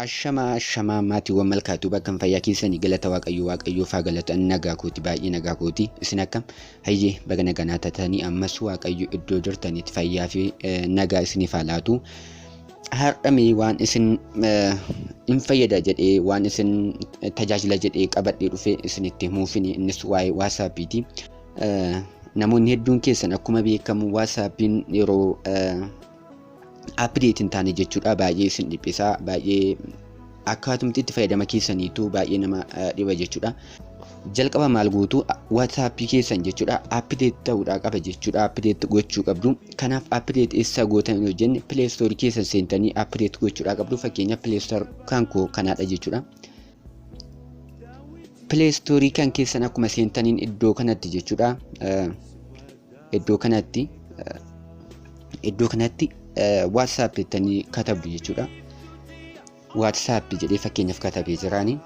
Ashamaa ashamaa maatiiwwan malkaatuu bakkan fayyaa keessanii galata Waaqayyoo Waaqayyoof haa galatu. Ani nagaa kooti, baay'ee nagaa kooti. Isin akkam? Hayyee, baga nagaa naa taatanii. Ammas Waaqayyo iddoo jirtanitti fayyaa fi nagaa isiniif haa laatu. Har'a mee waan isin hin fayyada jedhee, waan isin tajaajila jedhee qabadhee dhufe isinitti himuufini. Innis waa'ee WhatsAppiiti. Namoonni hedduun keessan akkuma beekamu WhatsAppiin yeroo update hin taane jechuudha baay'ee isin dhiphisa, baay'ee akkaatumti itti fayyadama keessaniitu baay'ee nama dhiba jechuudha. Jalqaba maal gootu? WhatsApp keessan jechuudha update ta'uudhaa qaba jechuudha, update gochuu qabdu. Kanaaf update eessa gootan yoo jenne, Play Store keessa seentanii update gochuudhaa qabdu. Fakkeenyaaf Play Store kan koo kanaadha jechuudha. Play Store kan keessan akkuma seentaniin iddoo kanatti jechuudha, iddoo kanatti WhatsApp jettanii katabdu jechuudha. WhatsApp jedhee fakkeenyaaf katabee jiraani.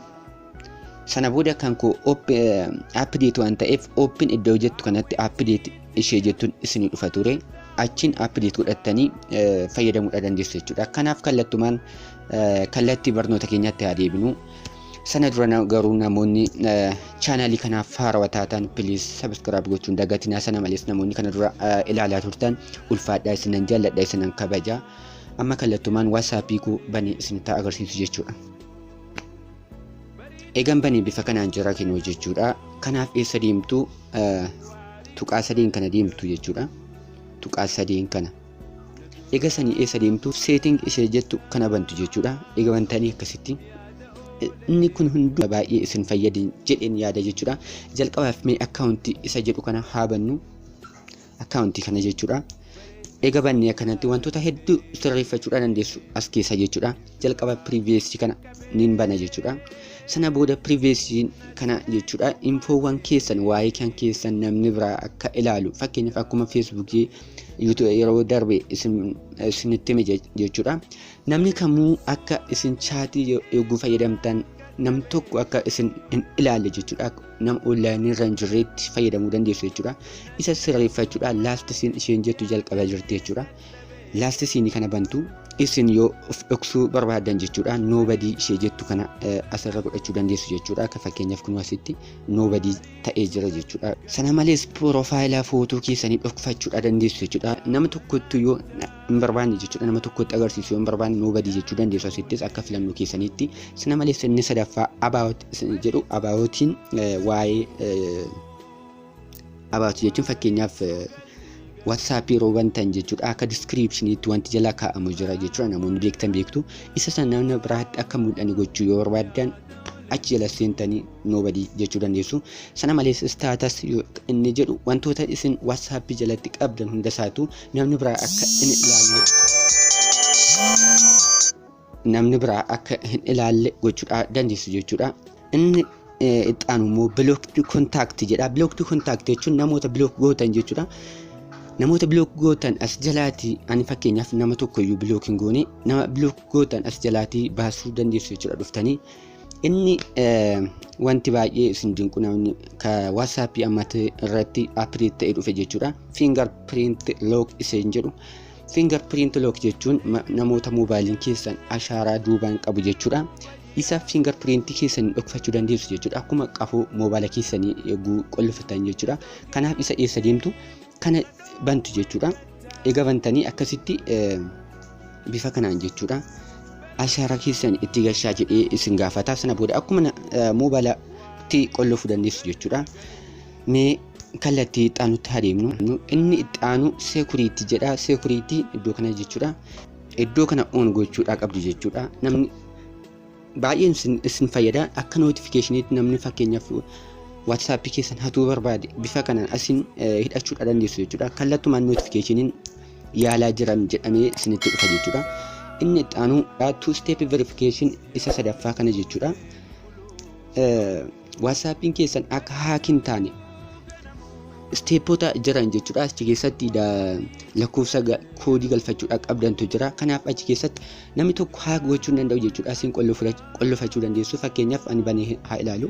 Sana booda kan koo update waan ta'eef open iddoo jettu kanatti update ishee jettuun isinii dhufa ture. Achiin update godhattanii fayyadamuudha dandeessu jechuudha. Kanaaf kallattumaan kallattii barnoota keenyatti haa deebinu. Sana dura garuu namoonni chaanaalii kanaaf haarawaa taatan, please subscribe gochuun dagatinaa. Sana malees namoonni kana dura ilaalaa turtan, ulfaadhaa, isinan jaalladha, isinan kabaja. Amma kallattumaan WhatsAppii koo banee isinitti agarsiisu jechuudha. Egan banee bifa kanaan jira kennu jechuudha. Kanaaf eessa deemtu? Tuqaa sadeen kana deemtu jechuudha. Tuqaa sadeen kana. Eega sanii eessa deemtu? Setting ishee jettu kana bantu jechuudha. Eega bantanii akkasitti. Inni kun hunduu baay'ee isin fayyadin jedheen yaada jechuudha. Jalqabaaf mee akkaawuntii isa jedhu kana haa bannu. Akkaawuntii kana jechuudha. Eega bannee akkanatti wantoota hedduu sirreeffachuudha dandeessu as keessa jechuudha. Jalqaba privacy kana nin bana jechuudha. Sana booda privacy kana jechuudha, infoowwan keessan, waa'ee kan keessan namni biraa akka ilaalu, fakkeenyaaf akkuma Facebookii yeroo darbe isinitti hime jechuudha. Namni kamuu akka isin chatii yogguu fayyadamtan nam tokko akka isin hin ilaalle jechuudha. Nama onlineii irra hin jirreetti fayyadamuu dandeessu jechuudha. Isa sirreeffachuudha last seen isheen jettu jalqaba jirti jechuudha. Last seenii kana bantu. Isin yoo of dhoksuu barbaadan jechuudha, nobody ishee jettu kana asirra godhachuu dandeessu jechuudha. Akka fakkeenyaaf kun asitti nobody ta'ee jira jechuudha. Sana malees profile footoo keessanii dhokfachuudha dandeessu jechuudha. Nama tokkotti yoo hin barbaanne jechuudha, nama tokkotti agarsiisu yoo hin barbaanne, nobody jechuu dandeessu asittis akka filannoo keessaniitti. Sana malees inni sadaffaa about jedhu. Aboutiin waa'ee about jechuun fakkeenyaaf WhatsAppii yeroo bantan jechuudha, akka descriptioniitti wanti jala kaa'amu jira jechuudha. Namoonni beektan beektu. Isa sana namni biraatti akka mul'anne gochuu yoo barbaaddan, achi jala seentanii nobody jechuu dandeessu. Sana malees status inni jedhu wantoota isin WhatsAppii jalatti qabdan hunda isaatu namni biraa akka hin ilaalle gochuudha dandeessu jechuudha. Inni itti aanu immoo blocked contact jedha. Blocked contact jechuun namoota block gootan jechuudha. Namoota block gootan as jalaatii, ani fakkeenyaaf nama tokkoyyuu block hin goone, nama block gootan as jalaatii baasuu dandeessu jechuudha dhuftanii. Inni wanti baay'ee isin dinqu namni ka WhatsAppii ammatti irratti update ta'ee dhufe jechuudha. Fingerprint lock iseen jedhu. Fingerprint lock jechuun namoota moobaayiliin keessan ashaaraa duubaan qabu jechuudha. Isa fingerprint keessanii dhokfachuu dandeessu jechuudha. Akkuma qafoo moobaayila keessanii eeguu qollofatan jechuudha. Kanaaf isa eessa deemtu? Kana bantu jechuudha. Eega bantanii akkasitti bifa kanaan jechuudha. Ashaaraa keessan itti gashaa jedhee isin gaafata. Sana booda akkuma moobaayilatti qollofuu dandeessu jechuudha. Mee kallattii itti aanutti adeemnu. Inni itti aanu security jedha. Security iddoo kana jechuudha. Iddoo kana on gochuudha qabdu jechuudha. Namni baay'een isin fayyada. Akka notificationiitti namni fakkeenyaaf WhatsAppii keessan hatuu barbaade bifa kanaan asin hidhachuudha dandeessu jechuudha. Kallattumaan notificationiin yaalaa jiran jedhamee isinitti dhufa jechuudha. Inni itti aanu two step verification isa sadaffaa kana jechuudha. WhatsAppiin keessan akka hack hin taane stepoota jiran jechuudha. Achi keessatti lakkoofsa koodii galfachuudha qabdantu jira. Kanaaf achi keessatti namni tokko hack gochuu hin danda'u jechuudha. Asiin qollofachuu dandeessu. Fakkeenyaaf ani banee haa ilaalu.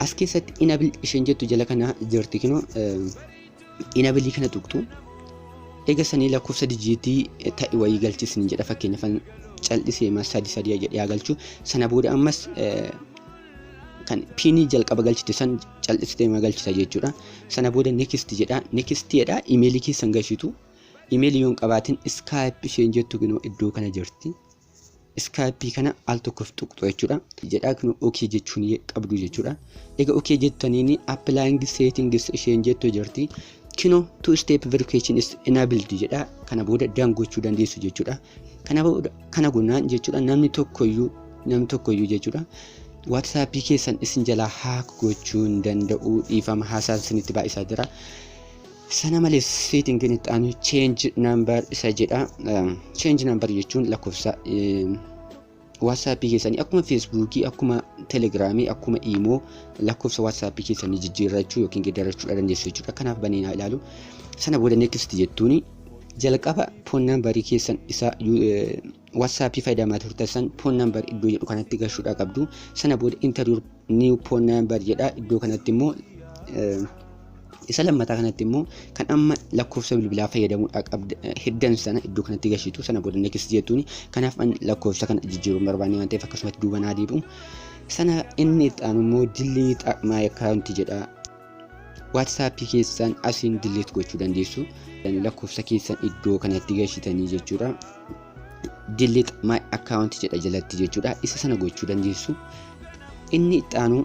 As keessatti enable isheen jettu jala kana jirti kinoo, enable kana tuqxu. Eega sanii lakkoofsa digitii ta'e wayii galchisni jedha. Fakkeenyaaf Cal'isee sadi sadi jedhee haa galchu. Sana booda ammas kan PINii jalqaba galchite san cal'istee galchita jechuudha. Sana booda next jedha. Next jedha, imeelii keessan galchitu. Imeelii yoo hin qabaatin Skype isheen jettu kunoo iddoo kana jirti. Skype kana al tokkoof tuqxu jechuudha. Jedhaa kunoo okay jechuun qabdu jechuudha. Egaa okay jettaniini applying settings isheen jettu jirti. Kunoo two step verification is enabled jedha. Kana booda done gochuu dandeessu jechuudha. Kana booda kana goonaan jechuudha, namni tokkoyyuu jechuudha, WhatsAppii keessan isin jalaa hack gochuu hin danda'u. Dhiifama, haasaan isinitti baay'isaa jira. Sana malees settingiin itti aanu change number isa jedha. Change number jechuun lakkoofsa WhatsAppii keessanii akkuma Facebookii, akkuma Telegramii, akkuma Imo lakkoofsa WhatsAppii keessanii jijjiirrachuu yookiin geeddarachuu dandeessu jechuudha. Kanaaf banee haa ilaalu. Sana booda next jettuuni jalqaba phone numberii keessan isa WhatsAppii fayyadamaa turtan san phone number iddoo jedhu kanatti galchuudhaa qabdu. Sana booda enter your new phone number jedha. Iddoo kanatti immoo, isa lammataa kanatti immoo, kan amma lakkoofsa bilbilaa fayyadamuudhaa qabda hiddan sana iddoo kanatti galchitu. Sana booda next jettuuni. Kanaaf an lakkoofsa kana jijjiiruu barbaanne waan ta'eef akkasumatti duuba naa deebi'u. Sana inni itti aanu immoo delete my account jedha. WhatsAppii keessan asiin delete gochuu dandeessu. Lakkoofsa keessan iddoo kanatti galchitanii jechuudha. Delete my account jedha jalatti jechuudha. Isa sana gochuu dandeessu. Inni itti aanu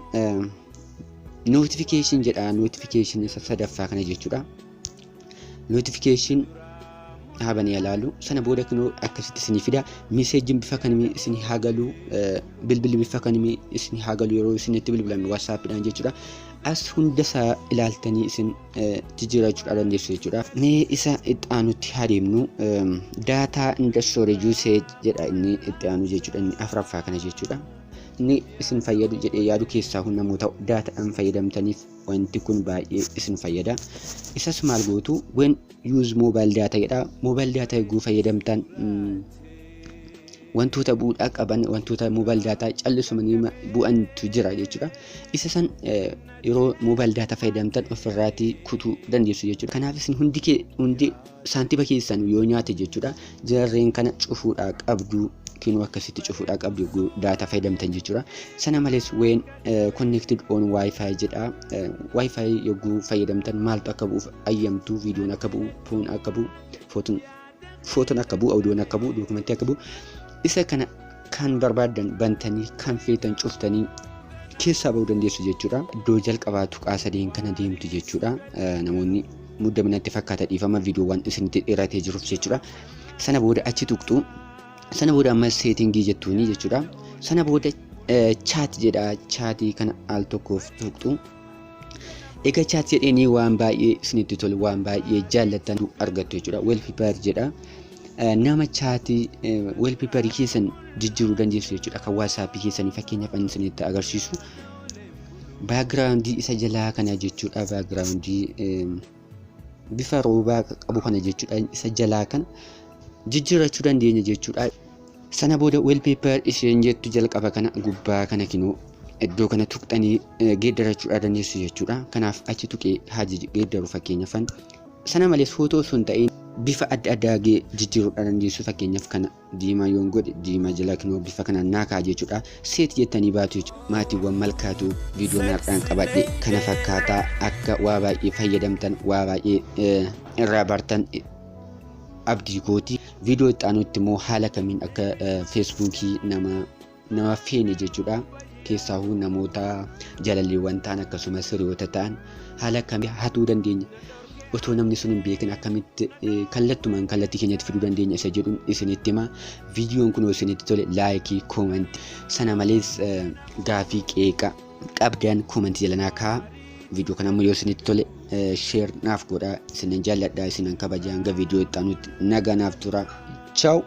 notification jedha. Notification isa sadaffaa kana jechuudha. Notification haabanii ilaalu. Sana booda kunoo akkasitti isinii fida. Messageiin bifa kamii isinii haa galu, bilbilli bifa kamii isinii haa galu yeroo isinitti bilbilame WhatsAppiidhaan jechuudha. As hunda isaa ilaaltanii isin jijjiirachuudha dandeessu jechuudha. Mee isa itti aanutti haa deemnu. Data and storage usage jedha inni itti aanu jechuudha, inni afuraffaa kana jechuudha. Inni isin fayyadu jedhee yaadu keessaa kun namoota datadhaan fayyadamtaniif wanti kun baay'ee isin fayyada. Isas maal gootu? When use mobile data jedha. Mobile data eeguu fayyadamtan wantoota bu'uudhaa qaban, wantoota mobile data callisumanii bu'antu jira jechuudha. Isa san yeroo mobile data fayyadamtan ofirraatii kutuu dandeessu jechuudha. Kanaaf isin hundi kee hundi saantima keessan yoo nyaate jechuudha, jarreen kana cufuudhaa qabdu. Kinuu akkasitti cufuudhaa qabdu data fayyadamtan jechuudha. Sana malees when connected on wifi jedha. Wifi yogguu fayyadamtan maaltu akka bu'uuf ayyamtu? Viidiyoon akka bu'u, foon akka bu'u, footoon akka bu'u, audiyoon akka bu'u, dookumentii akka bu'u, isa kana kan barbaaddan bantanii kan feetan cuftanii keessaa bahuu dandeessu jechuudha. Iddoo jalqabaa tuqaa sadeen kana deemtu jechuudha. Namoonni muddaminatti fakkaata, dhiifama, viidiyoowwan isinitti dheeratee jiruuf jechuudha. Sana booda achi tuqxu. Sana booda ammas settingii jettuuni jechuudha. Sana booda chat jedha. Chatii kana al tokkoof tuqxu. Egaa chat jedheenii waan baay'ee isinitti tolu, waan baay'ee jaallattan argattu jechuudha. Wallpaper jedha. Nama chatii wallpaperii keessan jijjiiruu dandeessu jechuudha. Kan WhatsAppii keessanii fakkeenyaaf ani isinitti agarsiisu. Backgroundii isa jalaa kana jechuudha. Backgroundii bifa roobaa qabu kana jechuudha. Isa jalaa kana jijjiirrachuu dandeenya jechuudha. Sana booda wallpaper isheen jettu jalqaba kana gubbaa kana kinoo iddoo kana tuqxanii geeddarachuudha dandeessu jechuudha. Kanaaf achi tuqee haa geeddaru fakkeenyaaf. Sana malees footoo osoo hin ta'in bifa adda addaa jijjiiruudha dandeessu. Fakkeenyaaf kana diimaa yoon godhe, diimaa jala kinoo bifa kanaan naa ka'a jechuudha. Set jettanii baatu jechuudha. Maatiiwwan malkaatu, viidiyoon har'aan qabadhe kana fakkaataa. Akka waa baay'ee fayyadamtan, waa baay'ee irraa bartan abdii kooti. Viidiyoo itti aanutti immoo haala kamiin akka Facebookii nama feene jechuudha. Keessaahuu namoota jaalalleewwan ta'an akkasumas hiriyoota ta'an haala akkamii hatuu dandeenya, otoo namni sun hin beekin akkamitti kallattumaan kallattii keenyatti fiduu dandeenya isa jedhuun isinitti hima. Viidiyoon kun isinitti tole likeii, commentii, sana malees gaafii qeeqa qabdan commentii jala naa kaa'a. Viidiyoo kana immoo yoo isinitti tole share naaf godhaa. Isinan jaalladha, isinan kabaja. Hanga viidiyoo itti aanutti nagaa naaf tura. Ciao.